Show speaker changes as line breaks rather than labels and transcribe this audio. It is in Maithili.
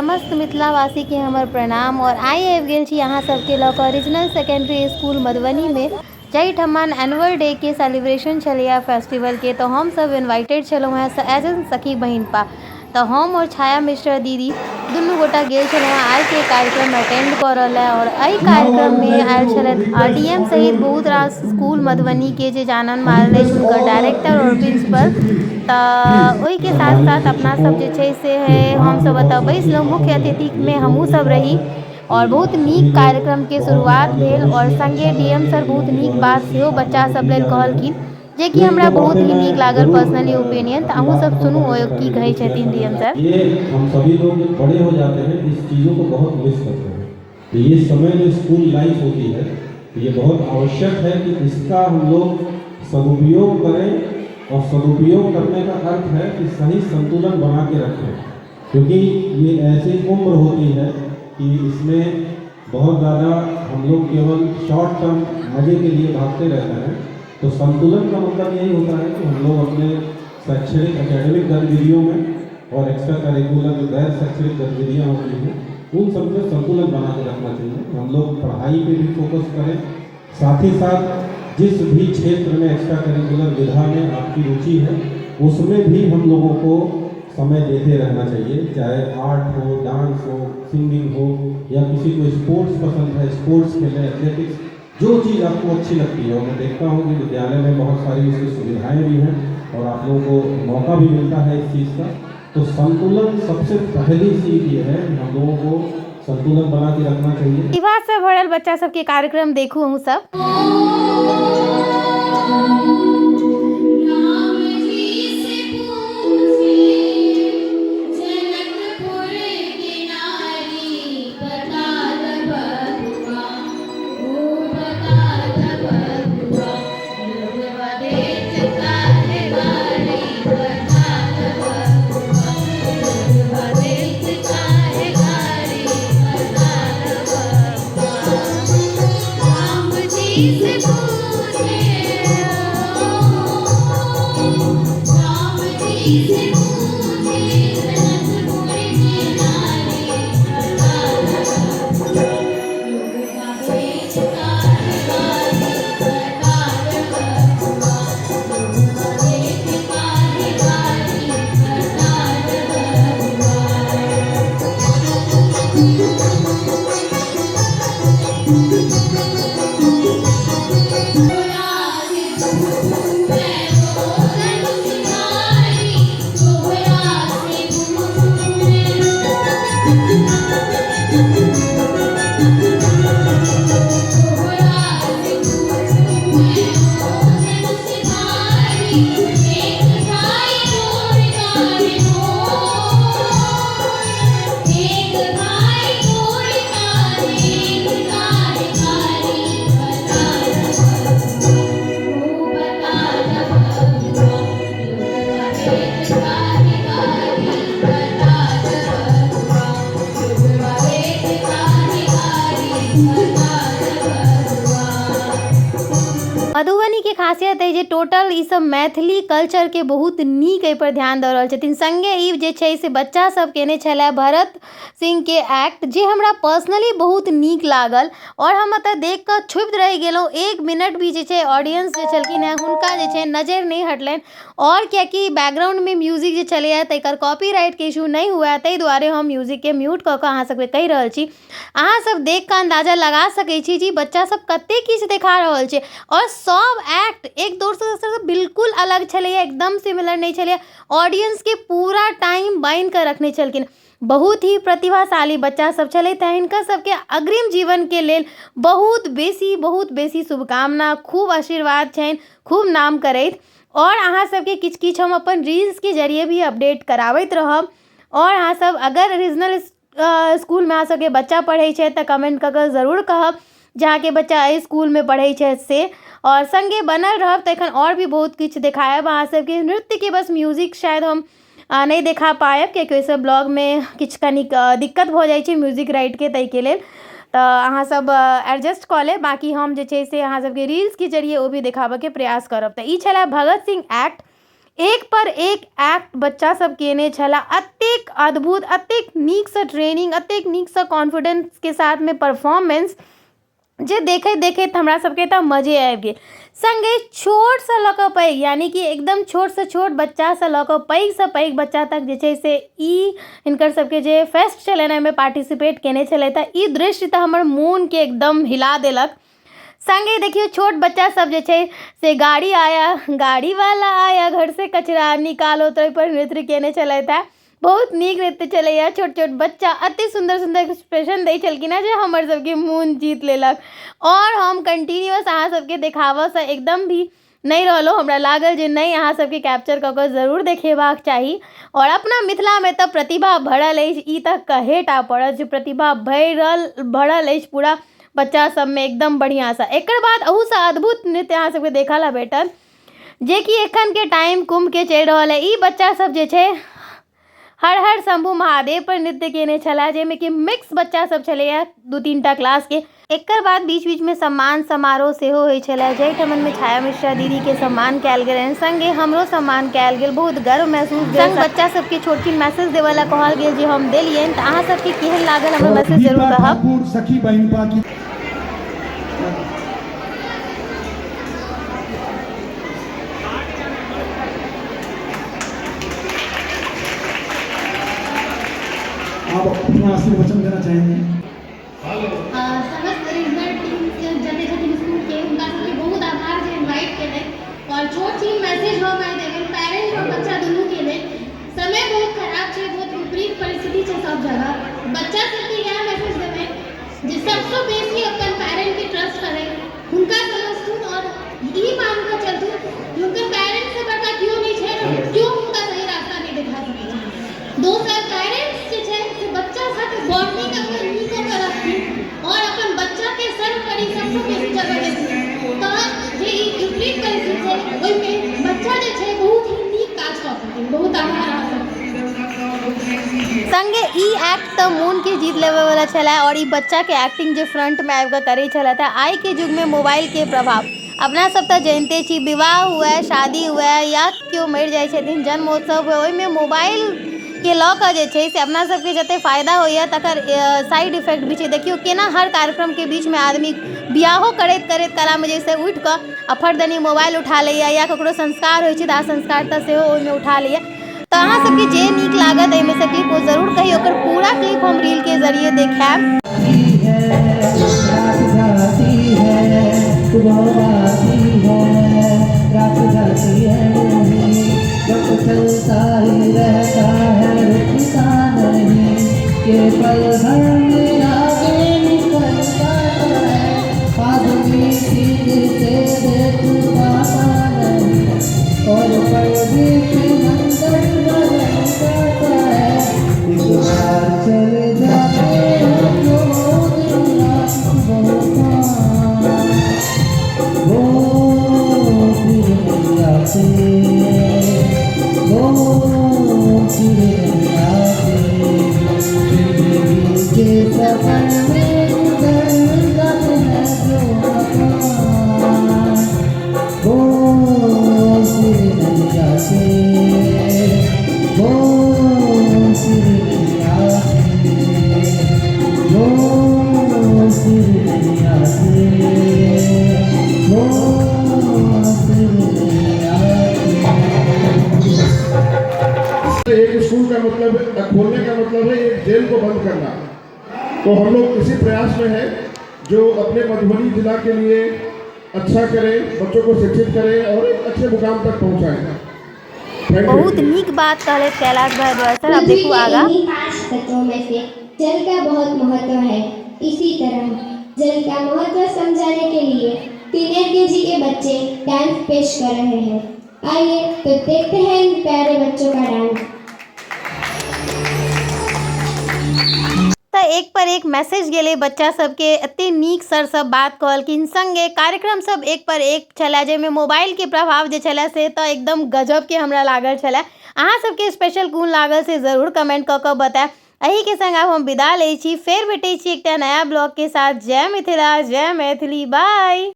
समस्त मिथिलावासीके हमर प्रणाम। और आइ आबि गेल छी अहाँ सबके लऽ कऽ रीजनल सेकेंडरी स्कूल मधुबनीमे, जाहिठाम एनुअल डे के सेलिब्रेशन छलैए फेस्टिवलके। तऽ हमसब इन्वाइटेड छलहुँ हेँ एज एन सखी बहिनपा। तऽ हम आओर छाया मिश्रा दीदी दुनू गोटा गेल छलहुँ हेँ आइके कार्यक्रम अटेंड करऽ लए। आओर एहि कार्यक्रममे आयल छलथि डी एम सहित बहुत रास स्कूल मधुबनीके जे जानल मानल अछि हुनकर डायरेक्टर आओर प्रिंसिपल। तऽ ओहिके साथ साथ अपना सब जे छै से हमसब एतऽ बैसलहुँ, मुख्य अतिथिमे हमहूँ सब रही आओर बहुत नीक कार्यक्रमके शुरुआत भेल। आओर सङ्गे डी एम सर बहुत नीक बात सेहो बच्चा सब लेल कहलखिन, जेकि हमरा बहुत ही नीक लागल पर्सनली ओपिनियन। तऽ अहूँ सब सुनू ओ की कहै छथिन डी एम सर।
ये हम सभी लोग जब बड़े हो जाते हैं, इस चीज़ों को बहुत मिस करते हैं। तो ये समय जो स्कूल लाइफ होती है, तो ये बहुत आवश्यक है कि इसका हम लोग सदुपयोग करें। और सदुपयोग करने का अर्थ है कि सही संतुलन बना के रखें, क्योंकि ये ऐसी उम्र होती है कि इसमें बहुत ज़्यादा हम लोग केवल शॉर्ट टर्म मज़े के लिए भागते रहते हैं। तो संतुलन का मतलब यही होता है कि हम लोग अपने शैक्षणिक एकेडमिक गतिविधियों में और एक्स्ट्रा करिकुलर जो गैर शैक्षणिक गतिविधियाँ होती हैं, उन सब में संतुलन बना के रखना चाहिए। हम लोग पढ़ाई पे भी फोकस करें, साथ ही साथ जिस भी क्षेत्र में एक्स्ट्रा करिकुलर विधा में आपकी रुचि है, उसमें भी हम लोगों को समय देते रहना चाहिए। चाहे आर्ट हो, डांस हो, सिंगिंग हो, या किसी को स्पोर्ट्स पसंद है, स्पोर्ट्स खेलें, एथलेटिक्स, जो चीज़ आपको अच्छी लगती है। और मैं देखता हूँ कि विद्यालय में बहुत सारी उसकी सुविधाएं भी हैं और आप लोगों को मौका भी मिलता है इस चीज़ का। तो संतुलन सबसे पहली सीख ये है कि हम लोगों को संतुलन बना के रखना चाहिए।
प्रतिभा से भरल बच्चा सबके कार्यक्रम देखू अहूँ सब। मधुबनीके खासियत अइ जे टोटल ई सब मैथिली कल्चरके बहुत नीक एहिपर ध्यान दऽ रहल छथिन। सङ्गे ई जे छै से बच्चा सब केने छलै भरत सिंहके एक्ट, जे हमरा पर्सनली बहुत नीक लागल आओर हम एतऽ देख कऽ क्षुब्ध रहि गेलहुँ। एक मिनट भी जे छै ऑडियंस जे छलखिन हेँ हुनका जे छै नजरि नहि हटलनि। आओर किएकि बैकग्राउंडमे म्यूजिक जे छलैए ताहिकर कॉपीराइटके इशू नहि हुए ताहि दुआरे हम म्यूजिकके म्यूट कऽ कऽ अहाँ सबके कहि रहल छी। अहाँ सब देख कऽ अन्दाजा लगा सकै छी जे बच्चा सब कते किछु देखा रहल छै। आओर सब एक्ट एक दोसरसँ बिल्कुल अलग छलैए, एकदम सिमिलर नहि छलैए। ऑडियंसके पूरा टाइम बान्हि कऽ रखने छलखिन। बहुत ही प्रतिभाशाली बच्चा सब छलथि हेँ। हिनकर सबके अग्रिम जीवनके लेल बहुत बेसी शुभकामना, खूब आशीर्वाद छनि, खूब नाम करथि। आओर अहाँ सबके किछु किछु हम अपन रील्सके जरिए भी अपडेट कराबैत रहब। आओर अहाँ सब अगर रीजनल स्कूलमे अहाँ सबके बच्चा पढ़ै छै तऽ कमेंट कऽ कऽ जरूर कहब जे अहाँके बच्चा एहि स्कूलमे पढ़ै छथि से। आओर सङ्गे बनल रहब तऽ एखन आओर भी बहुत किछु देखायब अहाँ सबके। नृत्यके बस म्यूजिक शायद हम नहि देखा पायब, कियाकि ओहिसँ ब्लॉगमे किछु कनिक दिक्कत भऽ जाइ छै म्यूजिक राइटके, ताहिके लेल तऽ अहाँ सब एडजस्ट कऽ लेब। बाँकी हम जे छै से अहाँ सबके रील्सके जरिए ओ भी देखाबऽके प्रयास करब। तऽ ई छलै भगत सिंह एक्ट। एक पर एक एक्ट बच्चा सब केने छलाह। एतेक अद्भुत, एतेक नीकसँ ट्रेनिंग, एतेक नीकसँ कॉन्फिडेंसके साथमे परफॉर्मेंस जे देखैत देखैत हमरा सबके तऽ मजे आबि गेल। सङ्गे छोटसँ लऽ कऽ पैघ, यानि कि एकदम छोटसँ छोट बच्चासँ लऽ कऽ पैघसँ पैघ बच्चा तक जे छै से ई हिनकर सबके जे फेस्ट छलनि ओहिमे पार्टिसिपेट केने छलथि हँ। ई दृश्य तऽ हमर मोनके एकदम हिला देलक। सङ्गे देखियौ छोट बच्चा सब जे छै से गाड़ी आया गाड़ी वाला आया घर से कचरा निकालो, तऽ ओहिपर नृत्य केने छलथि हँ। बहुत नीक नृत्य छलैए। छोट छोट बच्चा अति सुन्दर सुन्दर एक्सप्रेशन दै छलखिन हँ जे हमर सबके मोन जीत लेलक। आओर हम कंटिन्यूअस अहाँ सबके देखाबऽसँ एकदम भी नहि रहलहुँ। हमरा लागल जे नहि, अहाँ सबके कैप्चर कऽ कऽ जरूर देखेबाक चाही। आओर अपना मिथिलामे तऽ प्रतिभा भरल अछि, ई तऽ कहे टा पड़त जे प्रतिभा भरल भरल अछि पूरा बच्चा सबमे एकदम बढ़िआँसँ। एकर बाद अहूसँ अद्भुत नृत्य अहाँ सबके देखऽ लए भेटत, जेकि एखनके टाइम कुम्भके चलि रहल अइ। ई बच्चा सब जे छै हर हर शम्भू महादेव पर नृत्य केने छलाह, जाहिमे कि मिक्स बच्चा सब छलैया 2-3 टा क्लासके। एकर बाद बीच बीचमे सम्मान समारोह सेहो होइ छलै, जाहिठाममे छाया मिश्रा दीदीके सम्मान कयल गेलनि, सङ्गे हमरो सम्मान कयल गेल। बहुत गर्व महसूस भेल। सङ्ग बच्चा सबके छोटछिन मैसेज देबऽ लए कहल गेल, जे हम देलियनि। तऽ अहाँ सबके केहन लागल हमर मैसेज जरूर
दीपा
कहब।
ठाकुर सखी बहिनपा की आप अपना आशीर्वचन देना चाहेंगे।
समस्त रीजनल टीम के जते छथिन स्कूल के, हुनका सबके बहुत आभार जे इनवाइट केलनि। और छोट छीन मैसेज हम आइ देबनि पेरेंट और बच्चा दुनू के लेल। समय बहुत खराब छै, बहुत विपरीत परिस्थिति छै सब जगह। बच्चा सबके इएह मैसेज देबनि जे सबसँ बेसी अपन पेरेंट के ट्रस्ट करै, हुनका समझथुन और ई मान कऽ चलथुन कि हुनकर पेरेंट्स से बड़का केओ नहि छै और केओ हुनका सही रास्ता नहि देखा सकै छै। दोसर, पेरेंट्स जे छै से बच्चा साथे बॉन्डिंग अपन नीक कऽ कऽ रखथिन और अपन बच्चा के सर्वोपरि सबसँ बेसी जगह देथिन, तऽ जे ई विपरीत परिस्थिति छै ओहिमे बच्चा जे छै बहुत ही नीक काज कऽ सकथिन। बहुत आभार अहाँ सबके। संगे ई एक्ट तऽ मोनके जीत लेबयवला छलै और ई बच्चाके एक्टिंग जे फ्रंटमे आबि कऽ करै छलथि। आइके युगमे मोबाइलके प्रभाव अपना सब तऽ जनिते छी। विवाह हुए, शादी हुए या केओ मरि जाइ छथिन, जन्मोत्सव हुए, ओहिमे मोबाइलके लऽ कऽ जे छै से अपना सबके जतेक फायदा होइए तकर साइड इफेक्ट भी छै। देखियौ केना हर कार्यक्रमके बीचमे आदमी बियाहो करैत करैत कलामे जैसे उठि कऽ आ फटदनी मोबाइल उठा लैए, या ककरो संस्कार होइ छै, दाह संस्कार, तऽ सेहो ओहिमे उठा लैए। तऽ अहाँ सबके जे नीक लागत एहिमे से क्लिप ओ जरूर कही, ओकर पूरा क्लिप हम रीलके जरिए देखायब।
रात जाती है सुबह आती है, रात जाती है नहीं, वक्त चलता ही रहता है रुकता नहीं, ये पल भर में आगे निकल जाता है, आदमी ठीक से देख पाता नहीं और पल बीच मंजर बदल जाता है। एक बार चले जाते हैं तो दिन रात बहुत वो फिर नहीं आते, वो फिर नहीं आते। जिंदगी के सफर में गुजर जाते हैं जो मकान, वो फिर नहीं आते, वो फिर नहीं आते, वो फिर नहीं आते, वो फिर नहीं आते।
एक स्कूल का मतलब खोलने का मतलब है एक जेल को बंद करना। तो हम लोग इसी प्रयास में हैं जो अपने मधुबनी जिला के लिए अच्छा करें, बच्चों को शिक्षित करें और एक अच्छे मुकाम तक पहुंचाएं। Thank
बहुत
you.
नीक बात कहलथि कैलाश भारद्वाज सर। आब
पृथ्वी
देखू
के
आगाँ।
इन्हीं पांच तत्वों में से जल का बहुत महत्व है। इसी तरह जल का महत्व समझाने के लिए सीनियर केजी के बच्चे डांस पेश कर रहे हैं। आइए तो देखते हैं इन प्यारे बच्चों का डांस।
तऽ एक पर एक मैसेज गेलै बच्चा सबके। एते नीक सर सब बात कहलखिन। सङ्गे कार्यक्रम सब एक पर एक छलै, जाहिमे मोबाइलके प्रभाव जे छलै से तऽ एकदम गजबके हमरा लागल छलै। अहाँ सबके स्पेशल कोन लागल से जरूर कमेंट कऽ कऽ बतायब। एहिके संग आब हम विदा लै छी। फेर भेटै छी एकटा नया ब्लॉगके साथ। जय मिथिला, जय मैथिली, बाय।